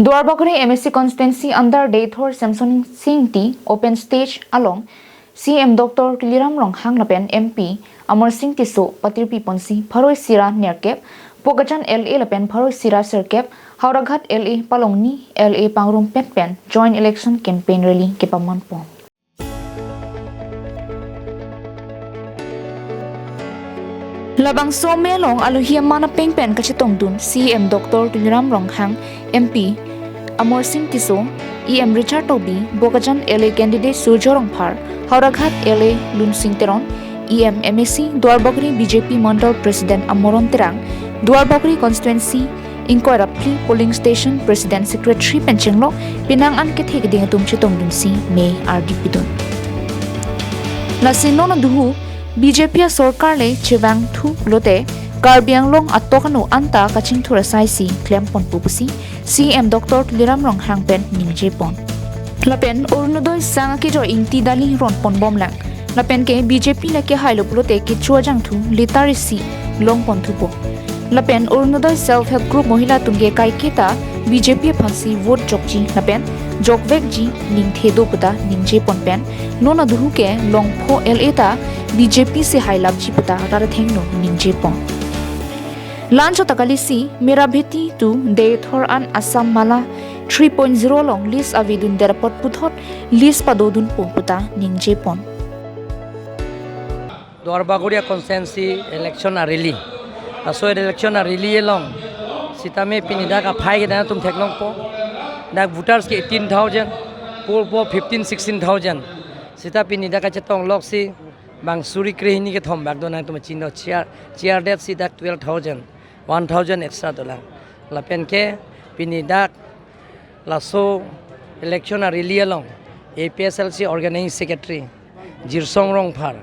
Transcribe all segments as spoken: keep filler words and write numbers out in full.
Duarbagori M A C constituency under Deithor Samson Sing Ingti open stage along C M Doctor Tuliram Ronghang lapen M P Amarsing Tisso patirpi ponsi pharo isi ra nerkep Bokajan L A lapen pharo isi ra sirkep Howraghat L A palongni L A pangrum pen pen joint election campaign rally kepaman pon. Labangso mei along alohi aman apeng pen kachetongdun C M Doctor Tuliram Ronghang, M P Amarsing Tisso, E M Richard Tokbi, Bokajan L A candidate Surjya Rongphar, Howraghat L A Lunsing Teron, E M M A C, Duarbagori B J P Mandal President Amoron Terang, Duarbagori constituency ingkoi ra phli polling station president secretary pen chenglok penang an kethe keding atum chetongdunsi mei ardi pidun. Lasi non aduhu B J P asorkar le chevangthu lote Karbi Anglong atok ano anta kachingthur asai si klem ponpo pusi C M Doctor Tuliram Ronghang pen ningje pon. Lapen Orunodoi sang akejoi ingti dali ron pon bomlang. Lapen ke B J P le kehailo pulote kecho ajangthu litar isi long ponthupo. Lapen Orunodoi Self Help Group Mohila atum ke kaiketa B J P aphansi vote jokji lapen jokvekji ningthe do puta ningje pon pen non aduhu ke longpho L A ta B J P si hailapji puta rarthengno ningje pon. Lancho ta kalisi Mera Beti tu Deithor an Assam Mala three point zero along list avedun der apot puthot list padodunpo puta ningje pon. Duarbagori constituency election a-rally. Laso election a-rally along sitame pini dak aphai kedam atum theklongpo. Dak voters ke eighteen thousand, polpo fifteen, sixteen thousand. Sita pini dak kachetong loksi bang suri krehini kethom bak do nangtum chinilo, chair, chair det si dak twelve thousand, one thousand extra dolang. Lapen ke pini dak laso election a-rally along A P H L C organizing secretary Jirsong Rongphar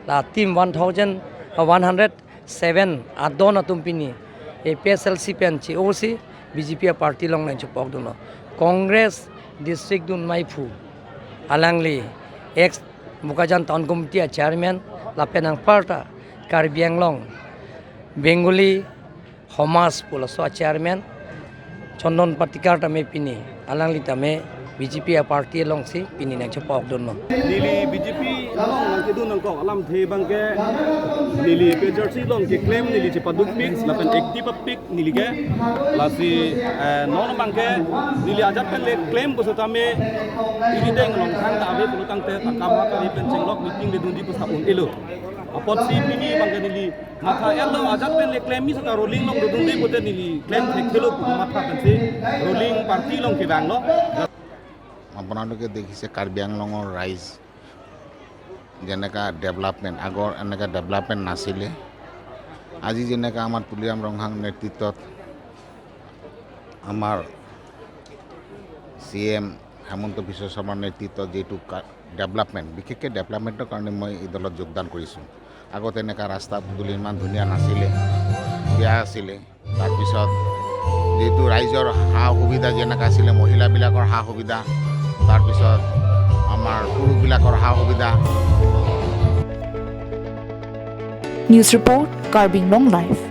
la team one thousand, uh, one hundred seven adon atum pini A P H L C pen che-osi B J P a-party along nangchepokdunlo. Congress district dun maiphu alangli ex Bokajan Town Committee a-chairman lapen anparta Karbi Anglong Bengali Hamas pu laso a-chairman Chandan Patikar tame pini alangli tame B J P a-party alongsi pini nangchepokdunlo. Neli B J P along nangkedun nangkok alamthe abangke neli P H L C along keklem neli chepadukpik lapen active apik neli ke. Lasi, eh, non abangke neli ajat pen le klem pusitame ili deng along thang ta ave pulotangte akam hakari pen chenglok meeting le dunji pusita un-elo. Apotsi pini abangke neli matha-etlo, ajat pen le klem mi seta ruling along dodunde pute neli klem thekthelo pu matha pensi ruling party along kevanglo. আপোনালোকে দেখিছে কাৰ্বি আংলঙৰ ৰাইজ যেনেকা ডেভেলপমেণ্ট, আগৰ এনেকা ডেভেলপমেণ্ট নাছিলে। আজি যেনেকা আমাৰ তুলিৰাম ৰংহাং নেতৃত্বত আমাৰ চি এম হিমন্ত বিশ্ব শৰ্মাৰ নেতৃত্বত যিটো কা-, ডেভেলপমেণ্ট, বিশেষকৈ ডেভেলপমেণ্টৰ কাৰণে মই এই দলত যোগদান কৰিছোঁ। আগতে এনেকা ৰাস্তা পদূলি ইমান ধুনীয়া নাছিলে, বেয়া আছিলে। তাৰপিছত যিটো ৰাইজৰ সা সুবিধা যেনেকা আছিলে, মহিলাবিলাকৰ সা সুবিধা, তাৰপিছত আমাৰ পুৰুষবিলাকৰ সা সুবিধা। News report, Karbi Anglong Live.